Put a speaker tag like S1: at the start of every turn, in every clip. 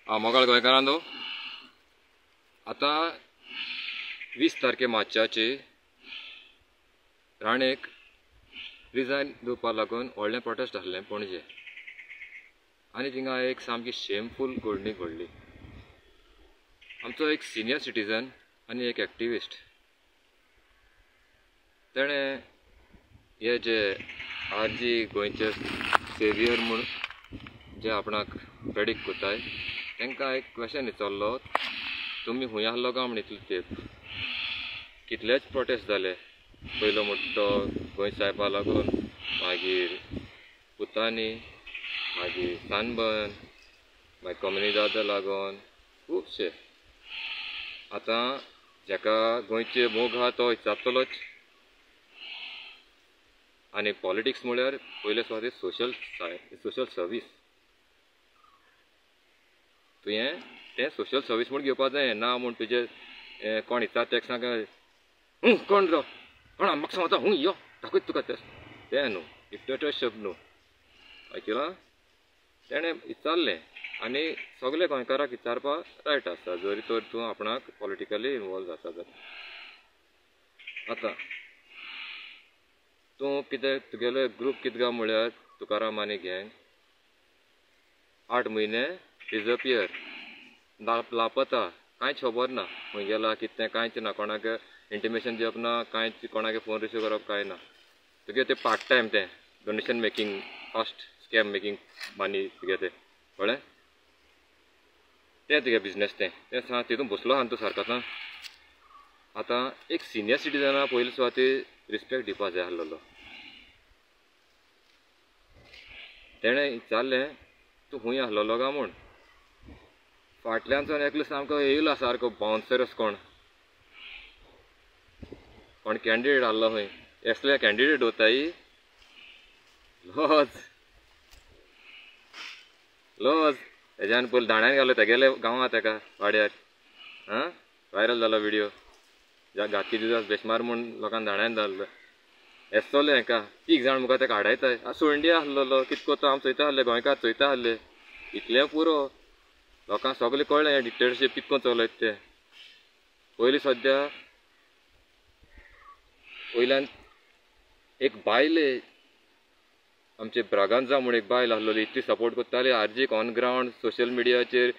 S1: मोगाळ गोंयकारांनो, आतां 20 तारखे मार्चाचे राणेक रिजायन दिवपाक लागून व्हडलें प्रोटेस्ट आसलें पणजे, आनी थिंगा एक सामकी शेमफूल घडणूक घडली. आमचो एक सिनियर सिटीजन आनी एक एक्टिविस्ट, तेणें हे जे आरजी गोंयचे सेवियर म्हूण जे आपणाक प्रेडिक्ट करताय तांकां एक क्वेशन विचारलो, तुमी खूंय आहलो काय म्हण इतले तेंप कितलेच प्रोटेस्ट जाले, पयलो म्हणटा तो गोंय सायबा लागून, मागीर पुतांनी, मागीर सानबन, मागीर कम्युनिदादा लागून, खुबशे. आतां जाका गोंयचे मोग आहा तो विचारतलोच. आनी पॉलिटिक्स म्हळ्यार पयले सुवातेर सोशल सर्वीस. तुवें तें सोशल सर्वीस म्हूण घेवपा जाय, ना म्हूण तुजें कोण विचारता तेका सांग कोण रो कोण म्हाका सांगता हूं यो दाखयत तुका तें न्हू, डिक्टेटरशीप न्हू. आयकलां? तेणें विचारलें आनी सगळे गोंयकाराक विचारपाक रायट आसा, जरी तर तूं आपणाक पॉलिटिकली इनवॉल्व जाता जाल्यार. आतां तूं कितें तुगेले ग्रूप कितें काय म्हळ्यार तुकाराम आनी गँग 8 म्हयने डिजपियर, लापता, कांयच खबर ना, खंय गेला कितें कांयच ना, कोणाक इंटिमेशन दिवप ना, कांयच कोणाक फोन रिसीव करप कांय ना. तुगे तें पार्ट टायम तें donation making, fast scam making money तुगे तें, कळ्ळें? तें तुगे बिजनेस तें तें सांग, तितून बसलो आहा तूं सारको. आतां आतां एक सिनियर सिटीजना पयले सुवातेर रिस्पेक्ट दिवपा जाय आसलेलो. तेणें विचारलें तूं खूंय आसलेलो काय म्हूण, फाटल्यानसून एकलो सामको येयलो सारको बाउन्सरच, कोण कोण कॅन्डिडेट आहलो खंय, असले कॅन्डिडेट दवरताय लॉज लॉज. हेज्यान पयलीं दाण्यान घालो तेगेले गांवांत तेका वाड्यार, आं व्हायरल जालो विडियो, घातकी दिवस बेशमार म्हूण लोकांक दाण्यान घाल्लो. एसतोले हेका 3 जाण मुखार तेका हाडायताय. सोंडी आहलोलो कितें करता आमी चोयता आहले, गोंयकार चोयता आहले, इतलें पुरो लोकांक सगळें कळ्ळें हें डिक्टेटरशीप कितें करून चलयता तें. पयलीं सद्या वयल्यान एक बायले आमचे ब्रागांजा म्हूण एक बायल आहलोली, इतली सपोर्ट करताली आरजीक ऑन ग्रावंड सोशल मिडियाचेर.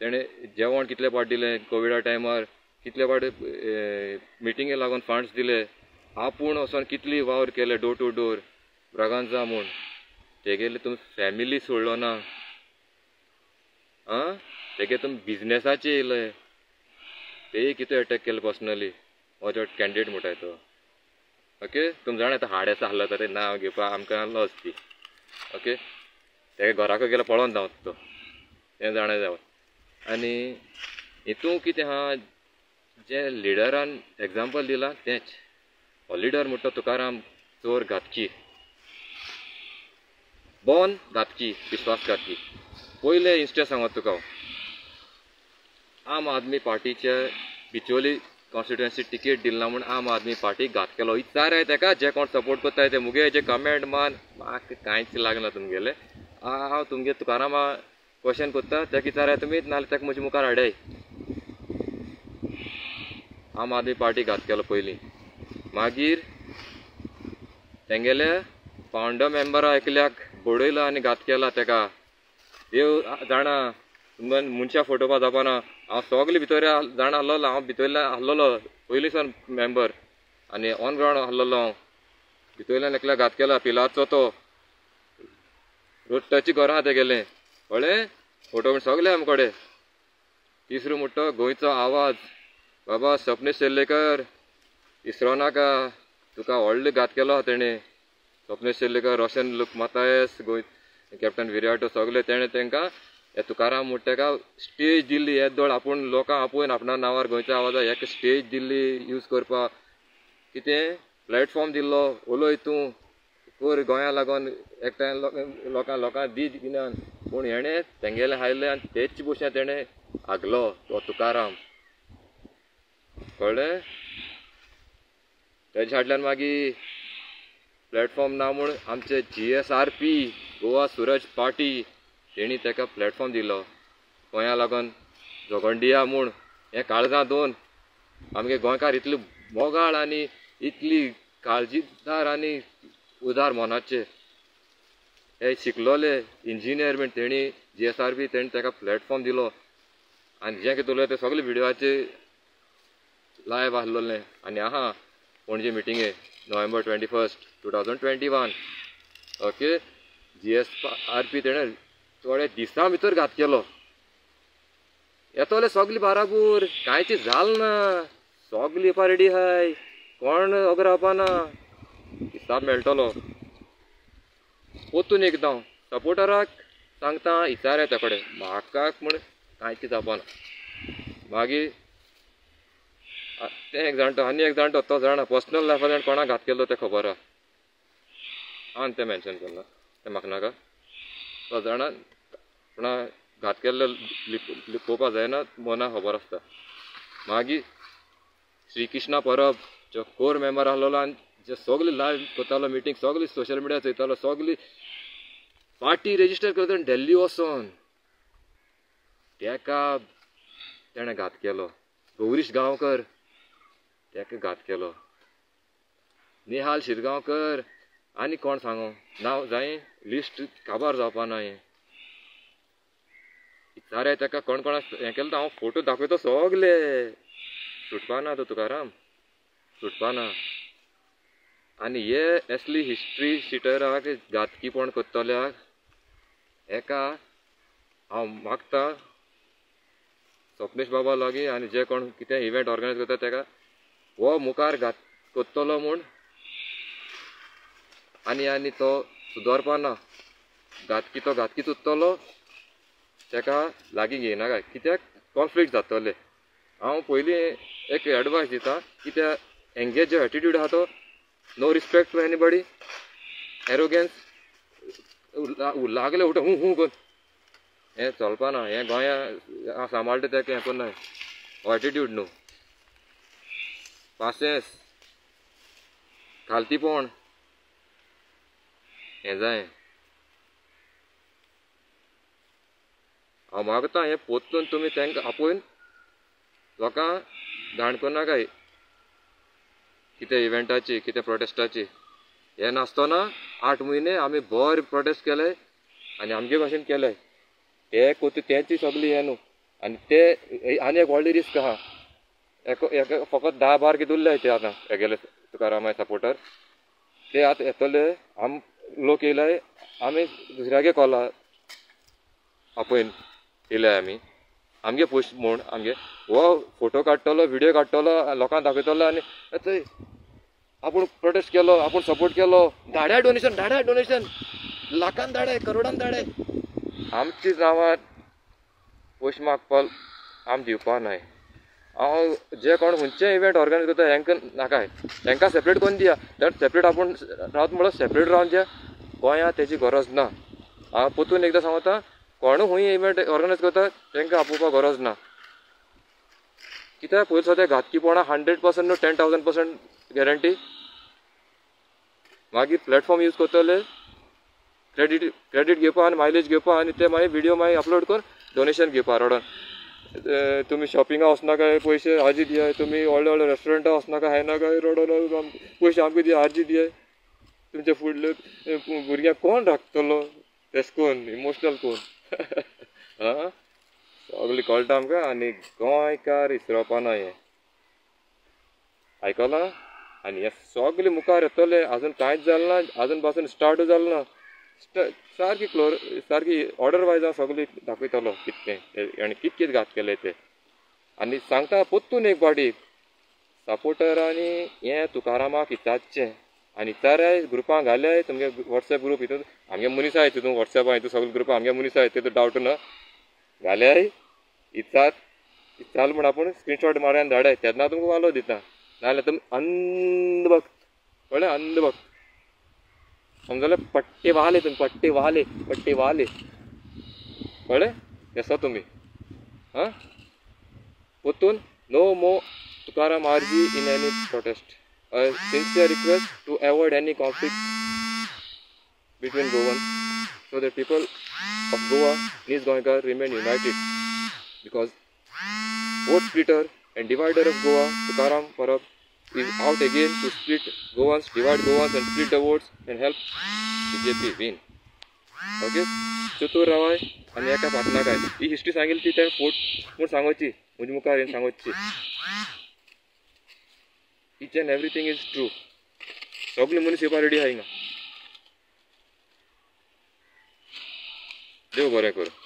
S1: तेणें जेवण कितले पाट दिलें कोविडा टायमार, कितले पाट मिटिंगे लागून फंड्स दिले, आपूण वचोन कितली वावर केले डोर टू डोर ब्रागांजा म्हूण. तेगेले तुमी फॅमिली सोडलो ना, आं तेगे तुमी बिजनेसाचे येयले, तेय कितें एटॅक केले पर्सनली, हो जो कॅन्डिडेट म्हणटाय तो. ओके, तुमी जाणा आतां हाड आसा आहलो तर नांव घेवपाक आमकां लज ती. ओके, तेगे घराक गेलो पळोवन धांवता तो, तें जाणा जावं. आनी हितून कितें आहा, जे लिडरान एग्जाम्पल दिलां तेंच. हो लिडर म्हणटा तुकाराम चोर घातकी, बॉन घातकी, विश्वासघातकी. पयले इन्स्टंस सांगत तुका, आम आदमी पार्टीचे बिचोली कॉन्स्टिट्युएन्सी तिकेट दिली ना म्हूण आम आदमी पार्टी घात केलो. विचाराय तेका जे कोण सपोर्ट करताय ते मुगे जे कमेंट मान म्हाका कांयच लागना तुमगेलें. हांव तुमगे तुकारामा क्वेशन करता तेका विचाराय तुमी, नाजाल्यार तेका म्हजे मुखार हाडाय. आम आदमी पार्टी घात केलो पयलीं, मागीर तेंगेले फावंडर मेंबरा एकल्याक बडयलो आनी घात केला तेका. देव जाणा तुमकां मनशां फटोवपा जावपाना. हांव सगळे भितर जाणा आहलोलो, हांव भितरल्यान आहलोलो पयलीं सावन मेंबर आनी ऑन ग्रावंड आहलोलो हांव. भितरल्यान एकल्या घात केला, पिलाचो तो रोट्टाची घरां तेगेलें, कळ्ळें? फोटो बीन सगळे आमचे कडेन. तिसरो म्हणटा गोंयचो आवाज, बाबा स्वप्नेश शेल्लेकर इसरो नाका, तुका व्हडलो घात केलो तेणें. स्वप्नेश शेल्लेकर, रोशन लुक मातायस, गोंय कॅप्टन विरियाटो सगळे तेणें तांकां हे तुकाराम म्हणटा तेका स्टेज दिल्ली. हे दोळ आपूण लोकांक आपोवन आपणा नांवार गोंयच्या आवाजा एक स्टेज दिल्ली यूज करपाक, कितें प्लॅटफॉर्म दिल्लो, उलय तूं कर गोंया लागून एकठांय लोकांक लोकांक दी गिन्यान. पूण हेणें तेंगेलें हायलें आनी तेच भशेन तेणें हागलो तो तुकाराम, कळ्ळें? तेज्या फाटल्यान मागीर प्लॅटफॉर्म ना म्हूण आमचे GSRP Goa Suraj party तेणी तेका प्लॅटफॉर्म दिलो. गोंया लागून झगोंडिया म्हूण हें काळजां दोन आमगे गोंयकार इतली मोगाळ आनी इतली काळजीदार आनी उदार मनाचे हे शिकलोले इंजिनियर बीन तेणी GSRP तेणी ताका प्लॅटफॉर्म दिलो आनी जें कितें उरलें तें सगळें विडियोचे लायव आसलोलें. आनी आहा पणजे मिटिंगे November 21, 2021. Okay GSRP तेणें थोड्या दिसां भितर घात केलो. येतोले सगळी बाराबोर कांयच जालें ना, सगळी येवपा रेडी आहाय, कोण ओगो रावपा ना, हिसाब मेळटलो. पोतून एकदां सपोर्टराक सांगता इचार त्या कडेन म्हाका म्हूण कांयच जावपा ना. मागीर तें एक जाणटो आनी एक जाणटो तो जाणा पर्सनल लायफान कोणाक घात केलो तें खबर आहा. हांवें तें मेन्शन करना, तें म्हाका नाका. तो जाणा कोणा घात केल्लो लिपोवपा जायना, मना खबर आसता. मागीर श्रीकृष्णा परब जो कोर मेंबर आसलेलो आनी जे सगळे लायव करतालो मिटींग, सगळी सोशल मिडिया चोयतालो, सगळी पार्टी रेजिस्टर करता दिल्ली वचोन तेका तेणें घात केलो. गौरीश गांवकर तेका घात केलो. निहाल शिरगांवकर आनी कोण सांगो नांव जाय लिस्ट काबार जावपा ना. हें इचारे तेका कोण कोणा हें केलें तो हांव फोटो दाखयतो सगले. सुटपा ना तो तुकाराम, सुटपा ना. आनी हे असली हिस्ट्री शिटराक घातकीपण करतल्याक एका हांव मागता स्वप्नेश बाबा लागीं आनी जे कोण कितें इव्हेंट ऑर्गनायज करता तेका हो मुखार घात करतलो म्हूण आनी आनी तो सुदरपा ना. घातकी तो घातकीच उरतलो, तेका लागीं घेयनाका, कित्याक कॉन्फ्लिक्ट जातले. हांव पयलीं एक एडवायस दिता कित्याक एंगेज जो एटिट्यूड आहा तो no respect to anybody, arrogance, लागले उठ हूं हूं कर, हें चलपा ना. हें गोंया सांबाळटा तेका हें करना, हो एटिट्यूड न्हू. पासेंस, खालतीपण हें जाय. हांव मागता हें पोत्तून तुमी तांकां आपोवन लोकांक जाण करनाकाय कितें इव्हेंटाची कितें प्रोटेस्टाची. हें नासतना 8 म्हयने आमी बरे प्रोटेस्ट केले आनी आमगे भाशेन केले. ते कोती तेंची सगळी हें न्हू. आनी ते आनी एक व्हडली रिस्क आहा. एक फकत 10-12 कितें उरले ते आतां हेगेले तुकारामाय सपोर्टर ते आतां येतले. आम लोक येयले आमी दुसऱ्यागे कॉला आपोवन येयले आमी आमगे पयशे म्हूण आमगे हो फोटो काडटलो, विडियो काडटलो, लोकांक दाखयतलो आनी आपूण प्रोटेस्ट केलो, आपूण सपोर्ट केलो, धाड्या डोनेशन, धाड्या डोनेशन, लाखान धाडे, करोडान धाडे. आमची नांवां पयशे मागपाक आम दिवपा नाय. हांव जे कोण खंयचे इव्हेंट ऑर्गनायज करता हेंकां नाकाय, हेंकां सेपरेट करून दिया. तर सेपरेट आपूण रावत म्हणल्यार सेपरेट रावन दिया. गोंयांत तेजी गरज ना. हांव पोतून एकदां सांगता कोणूय खंय इव्हेंट ऑर्गनायज करता तांकां आपोवपाक गरज ना. कित्याक पयलीं सद्या घातकीपणां 100% न्हू 10,000% गॅरंटी. मागीर प्लॅटफॉर्म यूज करतले क्रेडीट घेवपा आनी मायलेज घेवपा आनी ते मागीर विडियो मागीर अपलोड कर डोनेशन घेवपा रडोन. तुमी शॉपिंगा वचनाका पयशे आजी दियाय, तुमी व्हडले व्हडले रेस्टोरंटां वचनाका खायनाका रडोन पयशे आमकां दिया आजी दियाय. तुमचे फुडले भुरग्यांक कोण राखतलो तेश कोन इमोशनल कोन आं सगळें कळटा आमकां. आनी गोंयकार इसरोवपा ना हें आयकलां. आनी हें सगळें मुखार येतलें. आजून कांयच जालें ना, आजून पासून स्टार्ट जालें ना. सारकी क्लोर सारकी ऑर्डर वायज हांव सगळें दाखयतलो कितें आनी कित कितें घात केलें तें. आनी सांगता पोत्तून एक फावटी सपोर्टरांनी हें तुकारामाक इचारचें आनी इचाराय ग्रुपां घाले तुमगे वॉट्सएप ग्रूप हितून आमगे मनीस आहाय तितून वॉट्सएपां हितून सगळे ग्रुपां आमगे मनीस आहाय तितून डावट ना. घाल्याय इचार इचाल म्हण आपूण स्क्रिनशॉट मार आनी धाडाय तेन्ना तुमकां वालो दिता. नाजाल्यार तुमी अंधभक्त, कळ्ळें, अंधभक्त समजलें. पट्टे वाले तुमी, पट्टे वाले, पट्टे वाले, कळ्ळें येसो तुमी. आं पोतून no more Tukaram RG in any protest. A sincere request to avoid any conflict between Goans so that people of Goa, Niz Goenkar remain united. Because vote splitter and divider of Goa Tukaram Parab is out again to split Goans, divide Goans and split the votes and help BJP win. Okay, चतूर रावाय आनी एका फाटनाकाय ही history सांगिल्ली ती तेणें फोट म्हूण सांगोची म्हज्या मुखार येवन सांगोची. Each and everything is true. सगळे मनीस येवपा रेडी आहा हिंगा. देव बरें करूं.